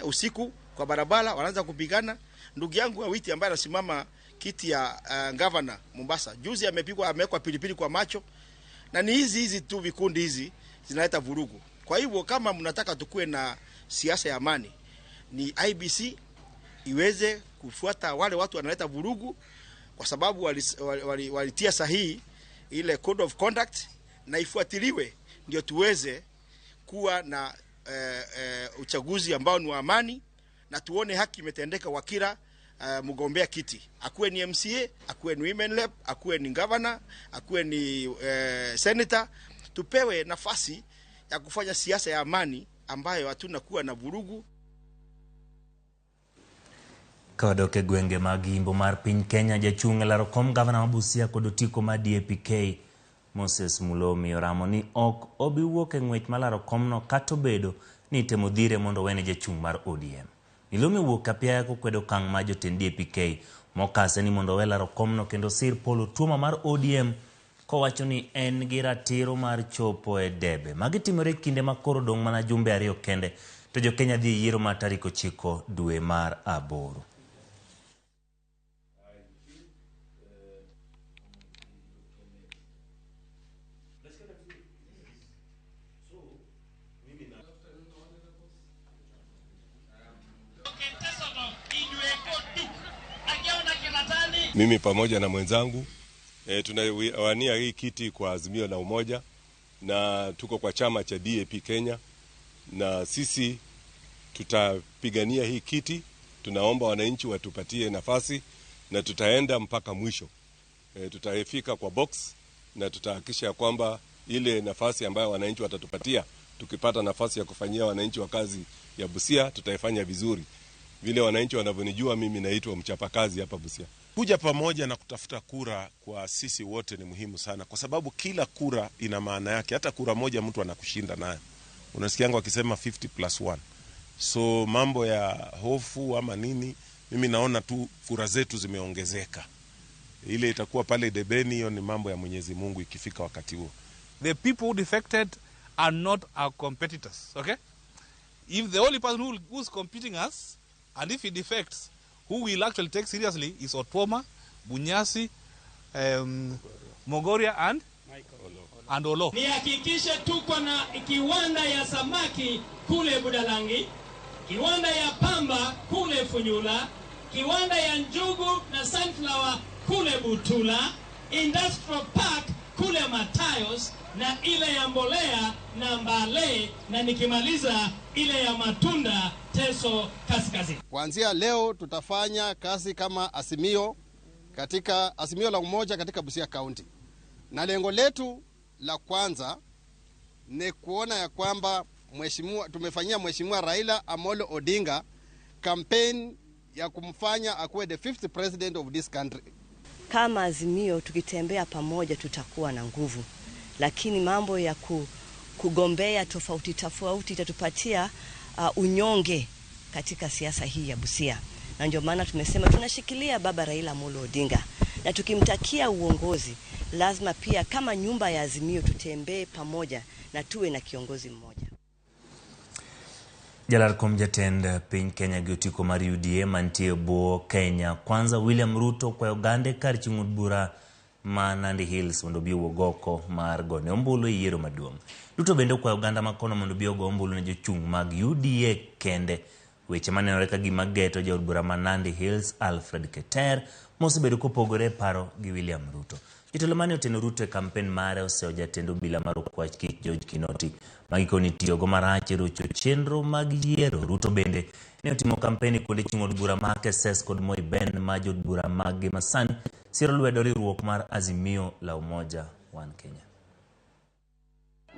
usiku kwa barabara, wanaanza kupigana. Ndugu yangu Awiti ambaye anasimama kiti ya governor Mombasa, juzi amepigwa, amewekwa pilipili kwa macho, na ni hizi hizi tu vikundi hizi zinaleta vurugu. Kwa hivyo kama mnataka tukue na siasa ya amani, ni IEBC iweze kufuata wale watu wanaleta vurugu, kwa sababu walitia wali, wali sahihi ile code of conduct na ifuatiliwe, ndio tuweze kuwa na uchaguzi ambao ni wa amani na tuone haki imetendeka kwa kila mgombea kiti, akuwe ni MCA, akuwe ni women rep, akuwe ni governor, akuwe ni senator. Tupewe nafasi ya kufanya siasa ya amani ambayo hatuna kuwa na vurugu. Ka wadok e gwenge mag yimbo mar piny Kenya, jachung' e laro kom gavana ma Busia kod otiko mar DAP-K Moses Mulomi oramo ni ok obi wuok e ng'wech mar laro komno kata obedo ni itemo dhire mondo owene jachung' mar ODM. Milomi owuok apiaya kokwedo okang' mar jotend DAP-K mokase ni mondo owe laro komno kendo sir Paul Otuoma mar ODM kowacho ni en gi ratiro mar chopo e debe. Magi timore e kinde ma koro odong' mana jumbe 2 kende to jokenya dhi e yiero mar tarik 9 dwe mar 8. Mimi pamoja na mwenzangu tunawania hii kiti kwa Azimio la Umoja na tuko kwa chama cha DAP Kenya, na sisi tutapigania hii kiti. Tunaomba wananchi watupatie nafasi na tutaenda mpaka mwisho. Tutafika kwa box na tutahakikisha kwamba ile nafasi ambayo wananchi watatupatia, tukipata nafasi ya kufanyia wananchi wa kazi ya Busia, tutaifanya vizuri. Vile wananchi wanavyonijua mimi, naitwa mchapakazi hapa Busia. Kuja pamoja na kutafuta kura kwa sisi wote ni muhimu sana, kwa sababu kila kura ina maana yake. Hata kura moja mtu anakushinda nayo. Unasikianga wakisema 50+1. So mambo ya hofu ama nini, mimi naona tu kura zetu zimeongezeka. Ile itakuwa pale debeni, hiyo ni mambo ya Mwenyezi Mungu ikifika wakati huo. The people who defected are not our competitors, okay? If the only person who's competing us, and if he defects, who will actually take seriously is Otwoma, Bunyasi, Mogoria and Olo. Nihakikishe tuko na kiwanda ya samaki kule Budalangi, kiwanda ya pamba kule Funyula, kiwanda ya njugu na sunflower kule Butula, industrial park kule Matayos, na ile ya mbolea na Mbale, na nikimaliza ile ya matunda Teso Kaskazini. Kuanzia leo tutafanya kazi kama Azimio, katika Azimio la Umoja katika Busia County. Na lengo letu la kwanza ni kuona ya kwamba tumefanyia Mheshimiwa Raila Amolo Odinga campaign ya kumfanya akuwe the 5th president of this country. Kama Azimio tukitembea pamoja tutakuwa na nguvu, lakini mambo ya kugombea tofauti tofauti itatupatia unyonge katika siasa hii ya Busia. Na ndio maana tumesema tunashikilia Baba Raila Amolo Odinga, na tukimtakia uongozi lazima pia kama nyumba ya Azimio tutembee pamoja na tuwe na kiongozi mmoja. Jalar kom jatend piny Kenya gi otiko mar UDA mantie bwo Kenya Kwanza William Ruto kwayo oganda kar chung' od bura ma Nandi Hills mondo obi owuog oko mar gone ombulu e yiero maduong'. Ruto bende okwayo oganda makono mondo obi ogo ombulu ne jochung' mag UDA kende. Weche manenore ka gima geto jaod bura ma Nandi Hills Alfred Keter mosebedo kopogore e paro gi William Ruto. Jotelo mane oteno Ruto e kampen mare oseyo jatend obila mar Okwach Kich George Kinoti magikoni tiyogo marach e rocho chenro mag yiero. Ruto bende ne otimo kampen kuonde chung' od bura ma Keses kod Moi Ben ma jood bura maggi masani siro lwedo riwruok mar Azimio la Umoja One Kenya.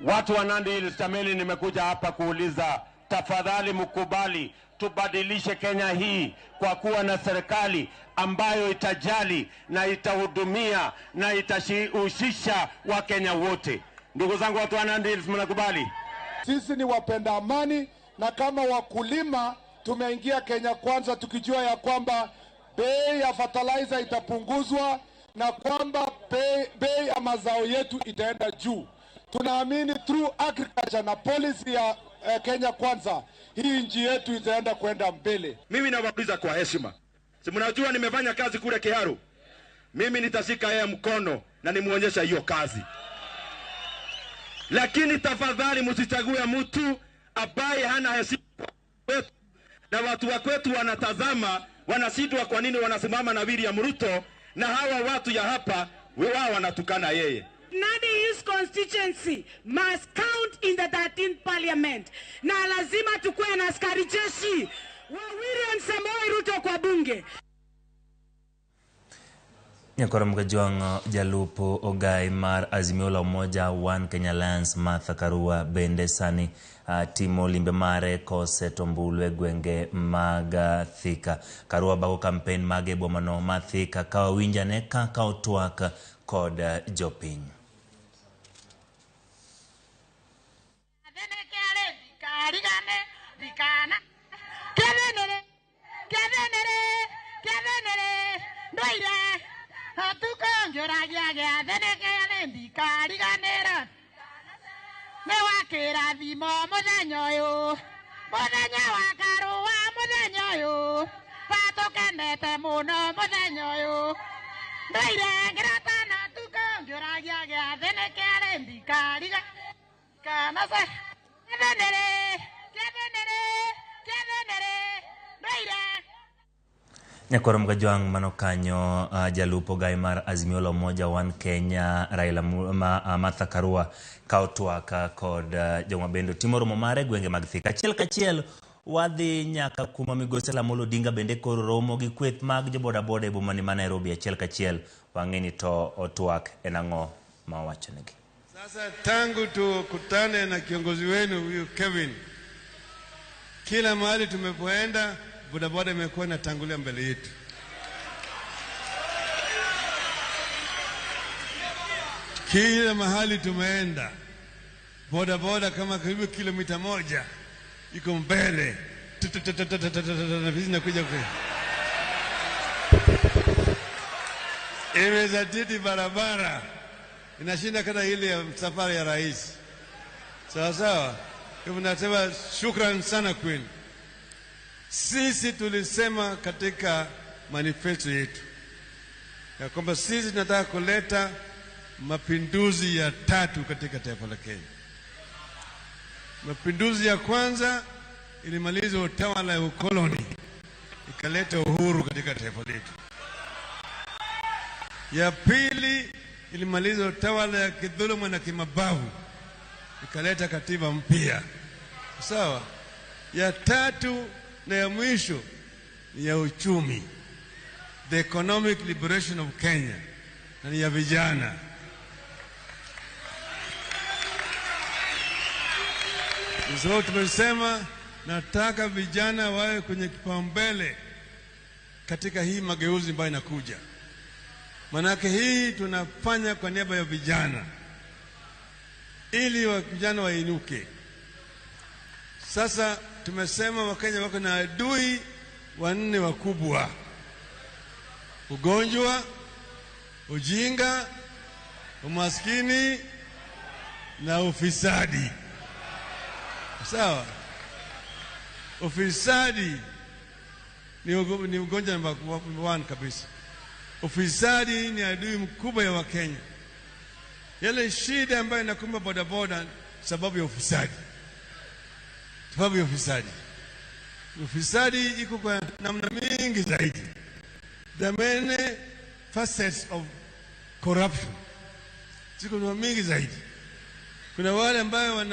Watu wa Nandi Hills, jameni, nimekuja hapa kuuliza, tafadhali mkubali tubadilishe Kenya hii kwa kuwa na serikali ambayo itajali na itahudumia na itashihusisha Wakenya wote. Ndugu zangu watu wa Nandi Hills, mnakubali? Sisi ni wapenda amani, na kama wakulima tumeingia Kenya Kwanza tukijua ya kwamba bei ya fertilizer itapunguzwa na kwamba bei ya mazao yetu itaenda juu. Tunaamini through agriculture na policy ya Kenya Kwanza hii nchi yetu itaenda kwenda mbele. Mimi nawauliza kwa heshima, si mnajua nimefanya kazi kule Kiharu? Mimi nitashika yeye mkono na nimuonyesha hiyo kazi. Lakini tafadhali msichague mtu ambaye hana heshima kwetu, na watu wa kwetu wanatazama, wanashindwa kwa nini wanasimama na William Ruto, na hawa watu ya hapa wao wanatukana yeye. Nandi Hills constituency must count in the 13th parliament. Na lazima tukue na askari jeshi wa William Samoei Ruto kwa bunge. Nyakoro Mgajwang' jalupo ogai mar Azimio la Umoja One Kenya Alliance Martha Karua bende sani timo limbe mare koseto ombulu e gwenge mag Thika. Karua bago kampen mage e bomano ma Thika ka wawinjane kaka otwak kod jopiny. Nyakwaro Mgajwang' mano kanyo jalupo gai mar Azimio la Umoja One Kenya Raila Martha Karua ka otwak kod joma bende timo romo mare gwenge mag Thika. Achiel kachiel wadhi nyaka kuma migosi Raila Amolo Odinga bende koro romo gi kweth mag jobodaboda e boma ni ma Nairobi. Achiel kachiel wang'e ni to otwak en ang'o ma owachonegi. Sasa tangu tukutane na kiongozi wenu huyu Kevin, kila mahali tumepoenda bodaboda imekuwa inatangulia mbele yetu. Kila mahali tumeenda, Boda boda kama karibu kilomita 1 iko mbele. Nakuja kwa. Imezatiti barabara. Inashinda kata ile ya safari ya rais. Sawa sawa. Hivyo nasema shukrani sana kwenu. Sisi tulisema katika manifesto yetu ya kwamba sisi tunataka kuleta mapinduzi ya 3 katika taifa la Kenya. Mapinduzi ya kwanza ilimaliza utawala wa ukoloni, ikaleta uhuru katika taifa letu. Ya pili ilimaliza utawala ya kidhuluma na kimabavu, ikaleta katiba mpya. Sawa? Ya tatu na ya mwisho ni ya uchumi, the economic liberation of Kenya, na ni ya vijana. Ndio tumesema nataka vijana wawe kwenye kipaumbele katika hii mageuzi ambayo inakuja. Manake hii tunafanya kwa niaba ya vijana, ili vijana wainuke. Sasa tumesema Wakenya wako na adui 4 wakubwa: ugonjwa, ujinga, umaskini na ufisadi. Sawa? Ufisadi ni ugonjwa namba 1 kabisa. Ufisadi ni adui mkubwa ya Wakenya. Yale shida ambayo inakumba bodaboda sababu ya ufisadi. Sababu ya ufisadi. Ufisadi iko kwa namna mingi zaidi. The many facets of corruption. Ziko kwa mingi zaidi. Kuna wale ambao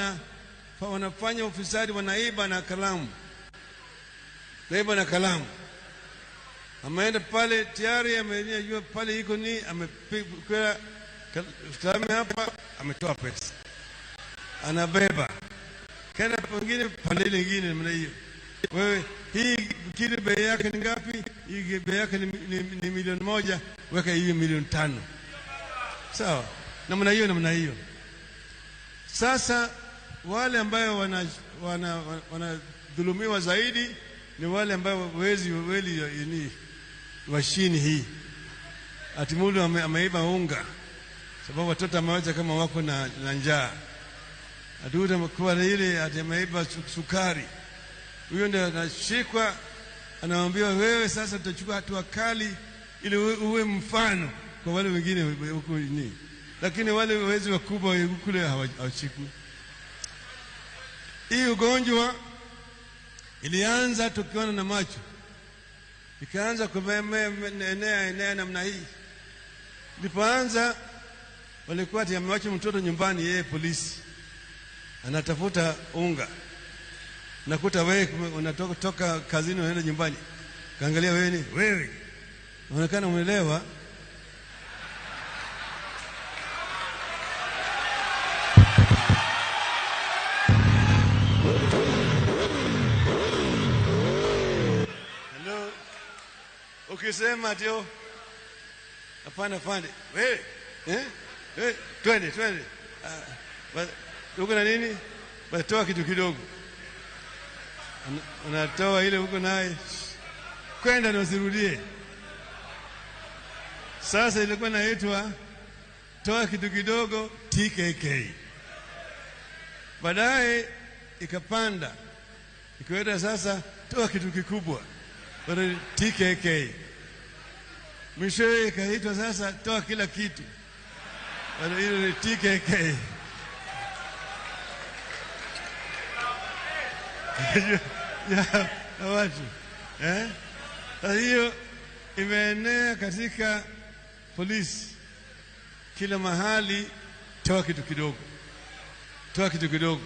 wanafanya ufisadi, wanaiba na kalamu. Naiba na kalamu. Ameenda pale tayari amejua pale iko ni amepiga kalamu hapa, ametoa pesa. Anabeba. Kana pengine pande nyingine namna hiyo. Wewe hii kile bei yake ni ngapi? Hii bei yake ni milioni 1, weka hiyo milioni 5. Sawa? Namna hiyo, namna hiyo. Sasa wale ambao wanadhulumiwa zaidi ni wale ambao wezi ni washini hii. Ati mtu ameiba unga sababu watoto amewacha kama wako na njaa. Atuta kwa ile ati ameiba sukari. Huyo ndiye anashikwa, anaambiwa wewe sasa tutachukua hatua kali ili uwe mfano kwa wale wengine huko ni. Lakini wale wezi wakubwa kule hawashikwi. Hii ugonjwa ilianza tukiona na macho. Ikaanza kuenea namna hii. Ilipoanza walikuwa ati amewacha mtoto nyumbani, yeye polisi anatafuta unga. Nakuta wewe unatoka toka kazini unaenda nyumbani. Kaangalia wewe ni wewe. Unaonekana umeelewa. Hello. Ukisema ndio hapana fande. Wewe eh? Wewe twende twende. Uko na nini? Batoa kitu kidogo. Unatoa ile huko naye. Kwenda na usirudie. Sasa ilikuwa inaitwa toa kitu kidogo TKK. Baadaye ikapanda. Ikaenda sasa toa kitu kikubwa. Baadaye TKK. Mwisho ikaitwa sasa toa kila kitu. Baadaye ile ni TKK. Ya watu. Hiyo imeenea katika polisi. Kila mahali toa kitu kidogo. Toa kitu kidogo.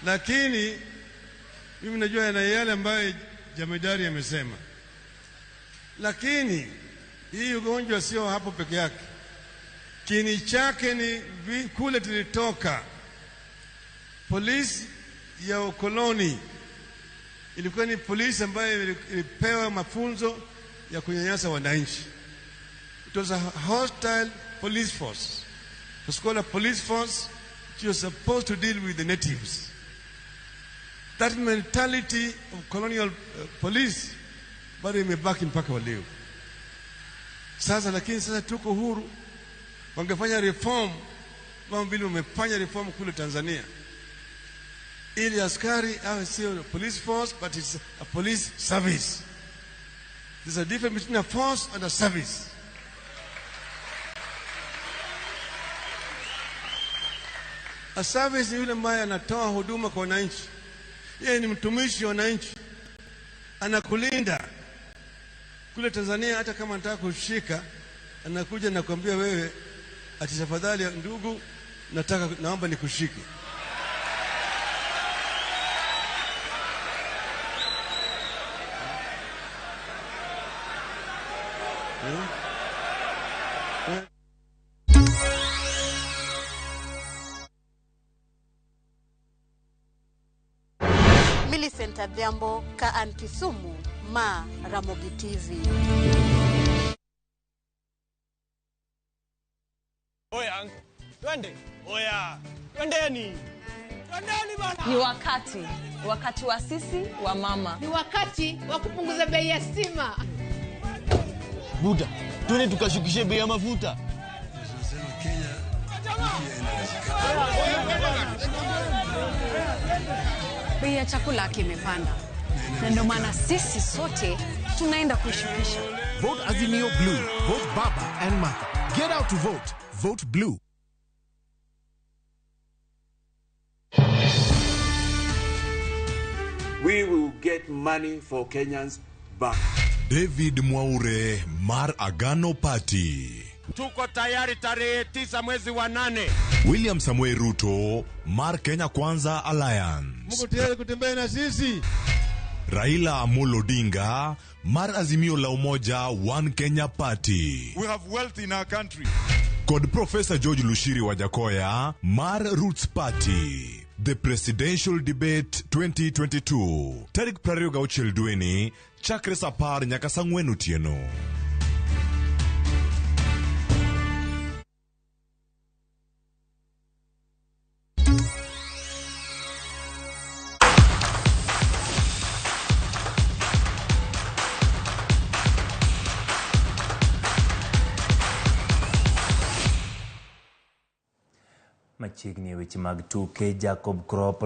Lakini mimi najua na yale ambayo Jamidari amesema. Lakini hii ugonjwa sio hapo peke yake. Kini chake ni kule tulitoka. Polisi ya ukoloni ilikuwa ni polisi ambayo ilipewa mafunzo ya kunyanyasa wananchi. It was a hostile police force. It was called a police force She was supposed to deal with the natives. That mentality of colonial police bado imebaki mpaka wa leo. Sasa lakini sasa tuko huru, wangefanya reform kama vile wamefanya reform kule Tanzania, ili askari awe sio police force but it's a police service. There's a difference between a force and a service. A service ni yule ambaye anatoa huduma kwa wananchi. Yeye ni mtumishi wa wananchi, anakulinda. Kule Tanzania hata kama anataka kushika, anakuja na kuambia wewe ati tafadhali ndugu, naomba nikushike. Millicent Adhiambo, ka an Kisumu, ma Ramogi TV. Oya, twende. Oya, twendeni. Twendeni bana. Ni wakati wa sisi wa mama. Ni wakati wa kupunguza bei ya stima. Buda, twende tukashukishe bei ya mafuta. Tunasema Kenya bei ya chakula kimepanda. Na ndio maana sisi sote tunaenda kuishukisha. Vote Azimio Blue, vote Baba and Martha. Get out to vote. Vote Blue. We will get money for Kenyans back. David Mwaure, Mar Agano Party. Tuko tayari tarehe 9 mwezi wa 8. William Samuel Ruto, Mar Kenya Kwanza Alliance. Mko tayari kutembea na sisi? Raila Amolo Odinga, Mar Azimio la Umoja One Kenya Party. We have wealth in our country. Kod Professor George Lushiri Wajakoya, Mar Roots Party. The Presidential Debate 2022. Tarik 26 dweni, chakre sa 10 nyaka sa 4 otieno. Machiegni e weche mag tuke, Jacob Krop.